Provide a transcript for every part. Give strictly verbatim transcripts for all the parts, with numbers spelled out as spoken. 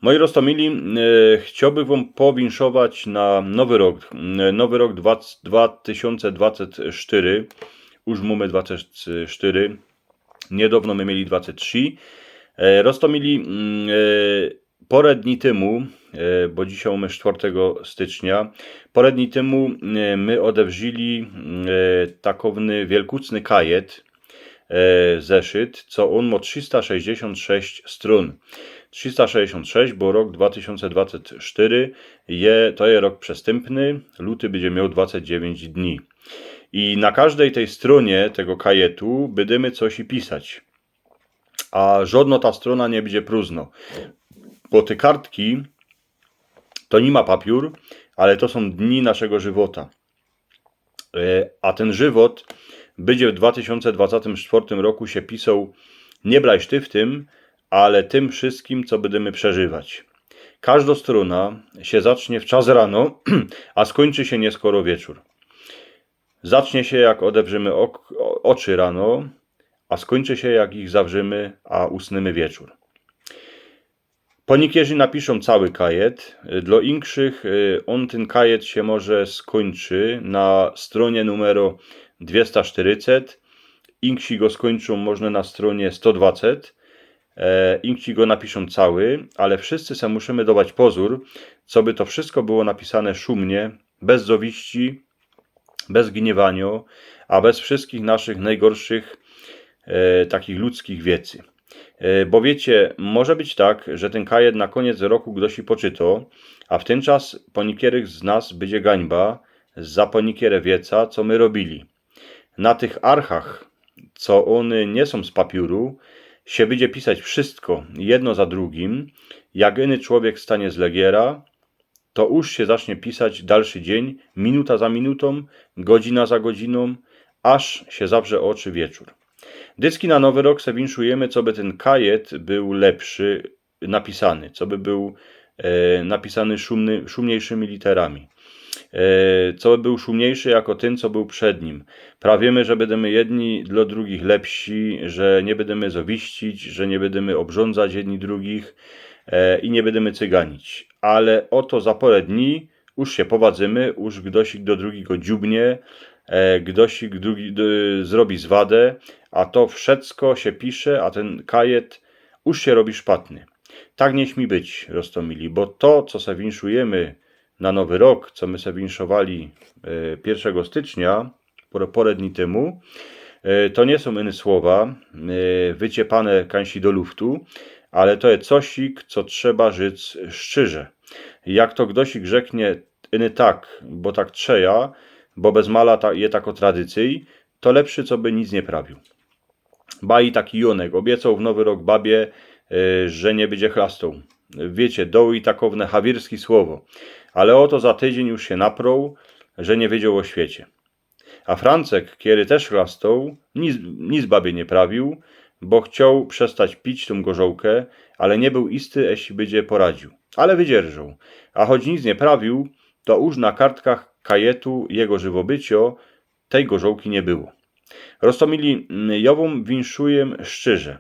Moji roztōmili, e, chciołbych wōm powinszować na nowy rok. E, nowy rok dwa, dwa tysiōnce dwadziścia sztyry, już mōmy dwadziścia sztyry, niydŏwno my mieli dwadziścia trzi. E, roztōmili, mm, e, pŏrã dni tymu, e, bo dzisiej mōmy sztwŏrtego stycznia, pŏrã dni tymu, e, my ôdewrzili, e, takowny wielkucny kajet, e, zeszyt, co ôn mŏ trzista sześćdziesiōnt sześć strōn. Trzista sześćdziesiōnt sześć, bo rok dwa tysiōnce dwadziścia sztyry je, to je rok przestympny, luty bydzie mioł dwadziścia dziewięć dni. I na kożdej tyj strōnie tego kajetu bydymy coś i pisać. A żŏdnŏ ta strōna niy bydzie prōżnŏ. Bo te kartki to niy ma papiōr, ale to sōm dni naszego żywota. E, a tyn żywot bydzie w dwa tysiōnce dwadziścia sztwŏrtym roku sie pisoł niy blŏ sztyftym, ale tym wszyskim, co bydymy przeżywać. Kożdŏ strōna sie zacznie w czas rano, a skōńczy sie nieskoro wieczōr. Zacznie sie, jak ôdewrzymy ok-, ô-, ôczy rano, a skōńczy sie, jak ich zawrzymy, a usnymy wieczōr. Pōnikierzy napiszōm cały kajet. Dlŏ inkszych, y, ôn, tyn kajet sie może skōńczy na strōnie numero dwiesta sztyrdzieści. Inksi go skōńczōm może na strōnie sto dwadziścia. E, inksi go napiszōm cały, ale wszyscy se musimy dŏwać pozōr, coby to wszysko było napisane szumnie, bez zŏwiści, bez gniywaniŏ, a bez wszyskich naszych nojgorszych, e, takich ludzkich wiecy. E, bo wiycie, może być tak, że tyn kajet na kōniec roku ftoś i poczytŏ, a w tyn czas pōnikierych z nas bydzie gańba za pōnikierã wieca, co my robiyli. Na tych archach, co ône niy sōm z papiōru, sie bydzie pisać wszysko, jedno za drugim. Jak jiny człowiek stanie z legiera, to już sie zacznie pisać dalszy dziyń, minuta za minutōm, godzina za godzinōm, aż sie zawrze ôczy wieczōr. Dycki na nowy rok se winszujymy, coby tyn kajet bōł lepszy napisany, coby bōł, e, napisany szumny-, szumniejszymi literami, e, coby bōł szumniejszy jako tyn, co bōł przed nim. Prawiejmy, że bydymy jedni dlŏ drugich lepsi, że niy bydymy zŏwiścić, że niy bydymy ôbrządzać jedni drugich, e, i niy bydymy cyganić. Ale ô to za pŏrã dni już sie powadzymy, już ftoś do drugigo dziubnie, e, ftoś drugi, d-, zrobi zwadã, a to wszysko sie pisze, a tyn kajet już sie robi szpatny. Tak niy śmi być, roztōmili, bo to, co se winszujymy na nowy rok, co my se winszowali, e, piyrszego stycznia, pŏrã, pŏrã dni tymu, e, to niy sōm jiny słowa, e, wyciepane kańsi do luftu, ale to je cosik, co trzeba żyć szczyrze. Jak to ftoś rzeknie, jiny tak, bo tak trzeja, bo bez mala ta-, je tako tradycyj, to lepszy, coby nic niy prawiōł. Bajōm taki Jōnek ôbiecoł w nowy rok babie, e, że niy bydzie chlastoł. Wiycie, doł i takowne hawirski słowo. Ale ô to za tydziyń już sie naproł, że niy wiedzioł ô świecie. A Francek, kery tyż chlastoł, nic, nic babie niy prawiōł, bo chcioł przestać pić tōm gorzołkã, ale niy bōł isty, eśli bydzie poradziōł. Ale wydzierżoł. A choć nic niy prawiōł, to już na kartkach kajetu jego żywobycio tyj gorzołki niy było. Roztōmili, mm, jo wōm winszujã szczyrze.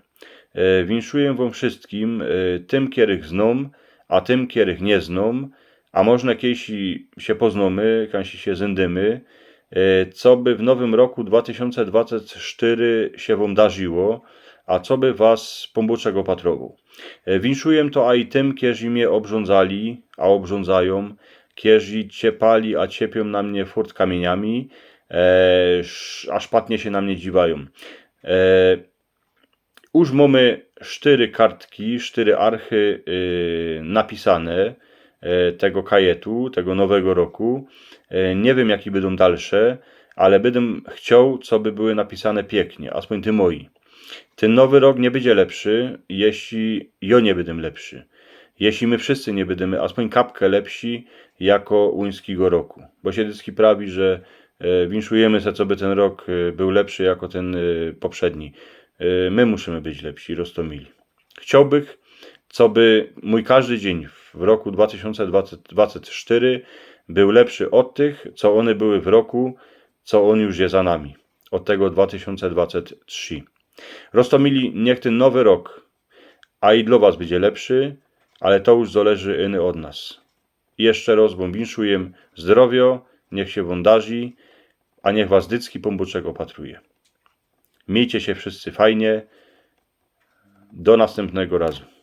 E, winszujã wōm wszyskim, e, tym, kerych znōm, a tym, kerych niy znōm, a może kejś sie poznōmy, kejś sie zyndymy, e, coby w nowym roku dwa tysiōnce dwadziścia sztyry sie wōm darziło, a coby was Pōnbōczek ôpatrowoł. E, winszujã to aj tym, kerzy mie ôbrządzali, a ôbrządzajōm, kerzy ciepali, a ciepiōm na mie furt kamiyniami, e, sz-, a szpatnie sie na mie dziwajōm. E, już mōmy sztyry kartki, sztyry archy, y, napisane, e, tego kajetu, tego nowego roku. E, niy wiym, jake bydōm dalsze, ale bydōm chcioł, coby były napisane piyknie, aspōń te moje. Tyn nowy rok niy bydzie lepszy, jeśli jo niy bydōm lepszy. Jeśli my wszyscy niy bydymy aspōń kapkã lepsi jako łuńskigo roku. Bo sie dycki prawi, że, e, winszujymy se, coby tyn rok, e, bōł lepszy jako tyn, e, poprzedni. E, my musimy być lepsi, roztōmili. Chciołbych, coby mōj kożdy dziyń w roku dwa tysiōnce dwadziścia sztyry bōł lepszy ôd tych, co ône były w roku, co ôn już je za nami. Ôd tego dwa tysiōnce dwadziścia trzi. Roztōmili, niych tyn nowy rok aj dlō was bydzie lepszy, ale to już zależy ino od nas. I jeszcze roz wōm winszuję zdrowio, niech sie wōm darzi, a niech was dycki Pōnbōczek opatruje. Miyjcie sie wszyscy fajnie. Do następnego razu.